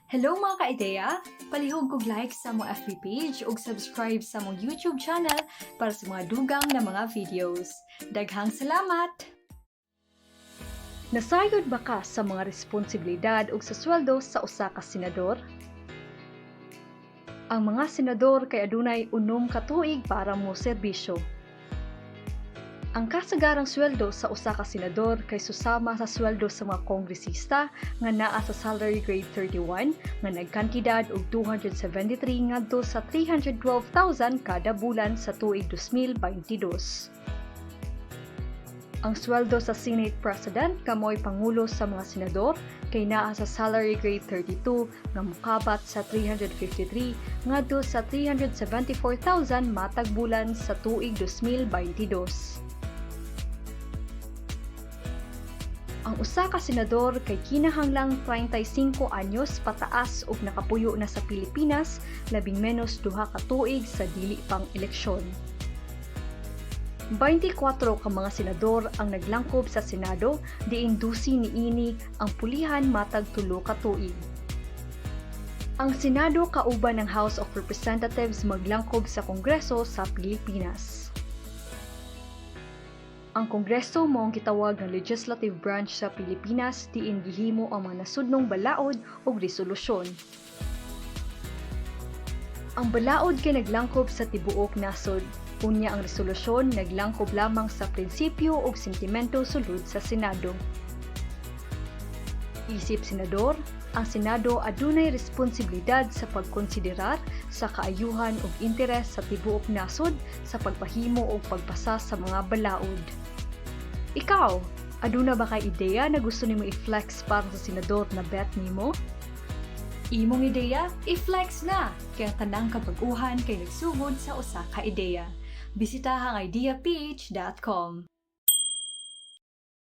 Hello, mga ka-ideya! Palihog kog like sa among FB page ug subscribe sa among YouTube channel para sa mga dugang na mga videos. Daghang salamat! Nasayod ba ka sa mga responsibilidad ug sa sweldo sa usa ka senador? Ang mga senador kay adunay 6 ka tuig para mo serbisyo. Ang kasagarang sweldo sa usa ka senador kay susama sa sweldo sa mga kongresista nga naa sa salary grade 31 nga nagkantidad og 273 ngadto sa 312,000 kada bulan sa tuig 2022. Ang sweldo sa Senate President, nga mao'y pangulo sa mga senador, kay naa sa salary grade 32 nga mokabat sa 353 ngadto sa 374,000 matag bulan sa tuig 2022. Ang usa ka senador kay kinahanglang 35 anyos pataas ug nakapuyo na sa Pilipinas labing menos 2 ka tuig sa dili pang eleksyon. 24 ka mga senador ang naglangkob sa Senado, diin 12 niini ang pulihan matag 3 ka tuig. Ang Senado kauban ng House of Representatives maglangkob sa Kongreso sa Pilipinas. Ang Kongreso mao ang gitawag nga legislative branch sa Pilipinas diin gihimo ang mga nasudnong balaod ug resolusyon. Ang balaod kay naglangkob sa tibuok nasod, unya ang resolusyon naglangkob lamang sa prinsipyo ug sentimento sulod sa Senado. Isip senador, ang Senado adunay responsibilidad sa pagkonsiderar sa kaayuhan ug interes sa tibuok nasod sa pagpahimo ug pagpasa sa mga balaod. Ikaw, aduna ba kay ideya na gusto nimo i-flex para sa senador na bet nimo? Imong ideya, i-flex na! Kay ang tanang kabag-uhan kay nagsugod sa usa ka ideya. Bisitaha ang ideaph.com.